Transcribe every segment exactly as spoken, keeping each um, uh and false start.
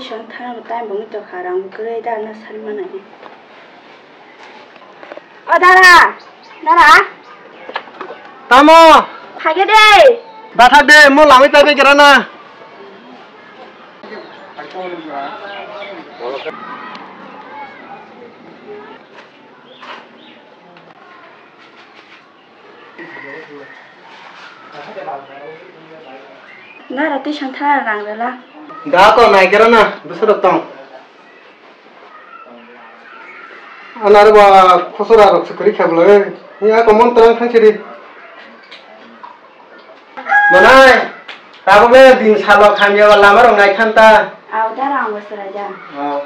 Tang thana bo time bo wngwi tongkha, rang bo kwrwi da, na sari manani. O dara, dara. Tamo? Phaikhe de. Bathak de, mo lamwi taibe gira na. Nara twi santha rang rwla. Da to nai kera na, bwswrok tong. Anaro ba khosora rok se kwrwi kha bwlai. Ni a komon twlang thang sidi. Manai, tabuk le din salo khamya ba lama rok nai khan ta. Au da rang bwswrai da. Ah.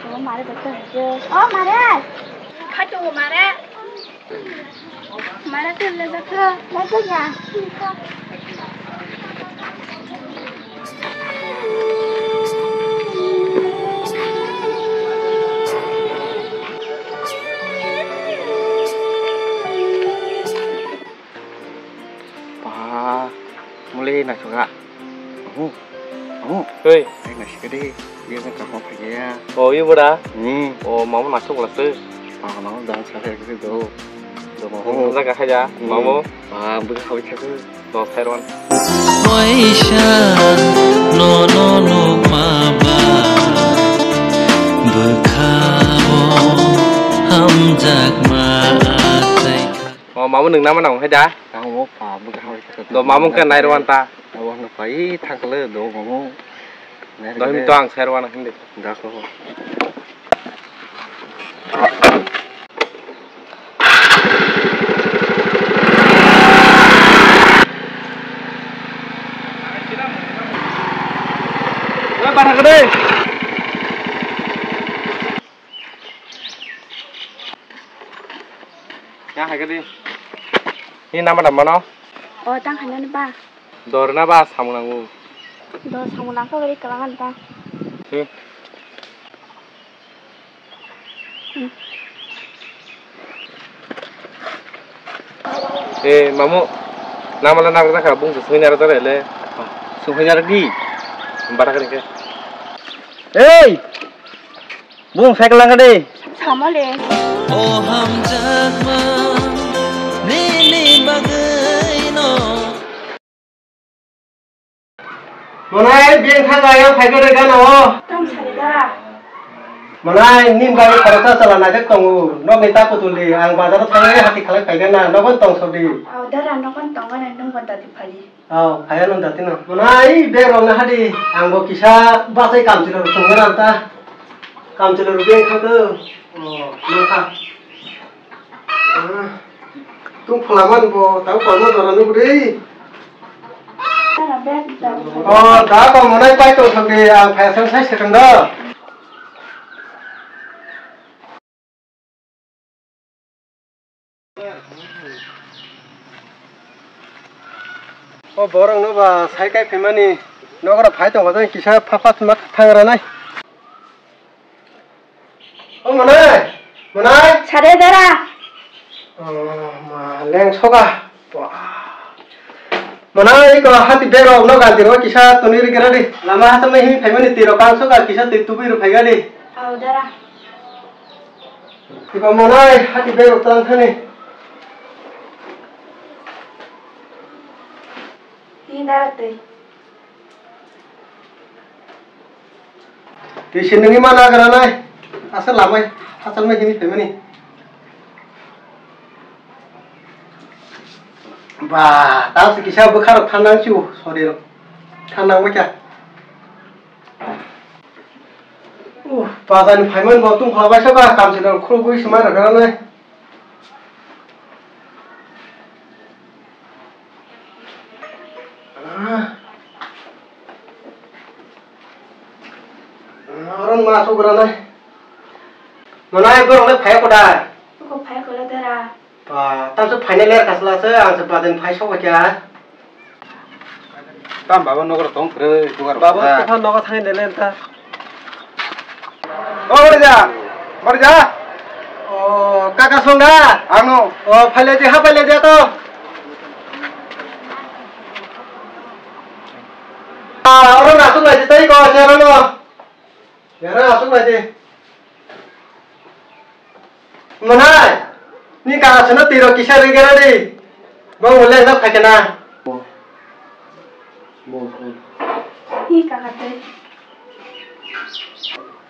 O mare, doctor, o mare. Khato mare. Mara tole jakha, mara tole. Ba, muli naisukha. Amu, amu. Hei. Ai, naisukha de. Dia kan kaham phaiya. Oh, iya, bora. Hmm. Oh, mamu naisuk lah tu. Ah, mamu dah sakha gitu. Do mamu. Oh. Jaga khaja, hmm. Mamu. Ah, buka khawi khaku. Do sairon. Waisa no no no maba. Bukha o hamjak ma atai. Oh, mamu nung nama nang hai da? Ang mo pa, bwkha hai kha. Do mamu khe nai rwan ta. Abo no pai thang kle do mamu. Doi mi to ang sai rwan hindi. Da ko. Oi, ba thang de. Ya, hai kadi. Ni nama da mano? O, tang khainani ba. Dor na ba samung nango. Dor samung nangkha bari kalangan ta. Hmm. Hmm. Eh, mamu. Nama la nang jakha bung sungwi nara jare le. Sungwi nara di. Bara kani ke. Ei! Bung cycle langkha de. Samole. O hamjakma, nini bagwino. Monai, beng thangka yang phaigo de gana o. Tong sari dara. Monai, nim gari khoroksa chala naijak tongo. Nokni ta putuli, ang bazaro thangwi hati khalai phaigana, nogon tong sodi. Au dara, nogon tongana, nung gon dati phali. Oh, phaiya nung dati no. Monai, bag rok na hadi. Ang bo kisa bachai kamchwlwi rok tongmani ang ta. Kamchwlwi rok beng thangkhe. Oh, nokha. Ah, tung phalamani bo, tang kormo dora nung bwdwi. Tara bag da. Oh, da ko monai pai tong thangdi, ang phaiya san sai sekang do. O borok no ba sai kai phaimani nogra phai tongo jani kisa pha pha thuma thang ranai. O monai, monai. Sare dara. O ma leng soga. Wah. Mana iko hati bero no ganti ro kisa toni ri kira di. Lama hata me hi phaimani tiro kangso ka kisa twi tubui ro phaiga di. Au dara. Iko mana hati bero tang thani. Hi dara twi. Twi se nungwi ma nagra nai. Asa lamai, hachal mai hini phaimani. Ba, ta se kisa bwkha rok thanang chu, sori rok. Thanang mai kha. Uh, bazar ni phaiman bo tung khala bai sa ba, kam se rok khulugwi se ma nagra nai. Oro ma asuk rana. Mana borok le phai koda. Ko phai kola dara. Ba, tam se phai ne ler kasla se, ang se baden phai sok kya. Tam baba nogo tong kwrwi dugar. Baba, topha nogo thangwi nele ta. O Barja, Barja. O kaka song da? Ano. O phaile di, ha phaile di to. Ah, oro nasuk lai di tai ko, sero no. Yara aswk bai de. Monai, ni kaka sano tiro kisa ri gera di. Bo mulai no phai kana. Ni kaka te.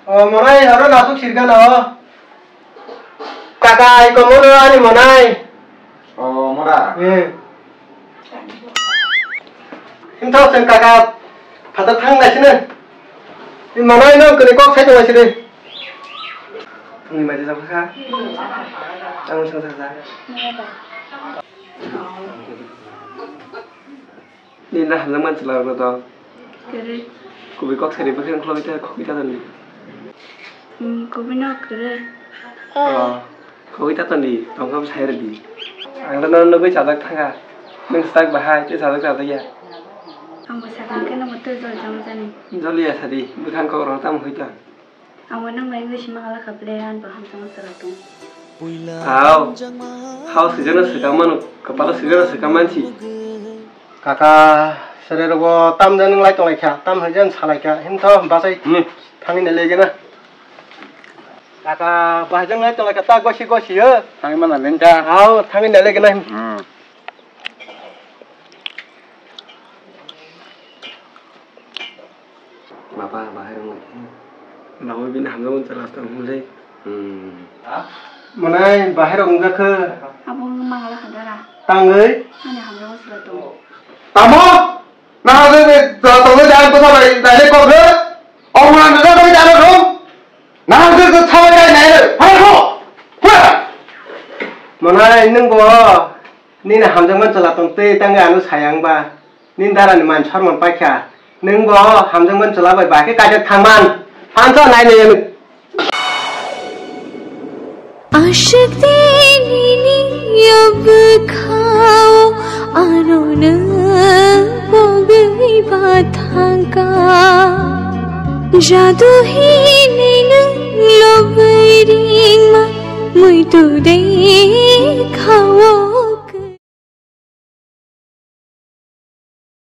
O monai, aro nasuk sirga na o. Kaka, ai komono ani monai. O mora. Hmm. Himtho sen kaka, phatar thang naisini. Ni monai no kini kok sai tong naisini. Ni maji jabkha. Ang sung sa sa. Ni na hamjak man chwla rok to. Kwrwi. Kubui kok sari bwkhwrang khulogwi ta khogwi ta toni. Hmm, kubui no kwrwi. Oh, khogwi ta toni, tongkha bwsai rwdi. Ang no nugwi chajak thangkha. Nwng swk bahai tei chajak chajak ya. Ang bo sakang khe no bo tei jol jang jani. Joliya sadi, bwkhang kok rok tamo hoi ta. Ang bo nang bai wngwi sima khala kha ble, ang bo hamjakma chwla tong. Hao, hao swijano swkang mano, kwpalo swijano swkang mansi. Kaka, sere rogo tam jan nung lai tong lai kha, tam hai jan sa lai kha, himtho bachai Hmm. thangwi nai legi na. Kaka, bahai jan lai tong lai kha, ta gosi gosi yo. Thangwi mana lengka. Hao, thangwi nai legi na. Hmm. Baba, bahai rwng lai khe. Baba bini hamjakmani chwla tong hwnle. Hmm. Monai, bahai rwng wngjakha. Abo wngma hala kha dara. Tangwi? Ani hamjakmani chwla tong. Tamo? Nahar de, de, de, tongwi jang to sabai, dai le kok he? Ong na na dai dai rong. Nahar de, de, sabai dai nai le. Hai ho. Hua. Monai, nwng bo. Nini hamjakmani chwla tong tei tangwi ano sayang ba. Nini darani man sorman paikha. Nwng bo hamjakmani chwla bai bahai khe kaisa thangman. Phansa nainai ano. Ashik dini yob khao ano nwng pogwi ba thangka. Jadu hini nwng lobwi ringma muitu de khao.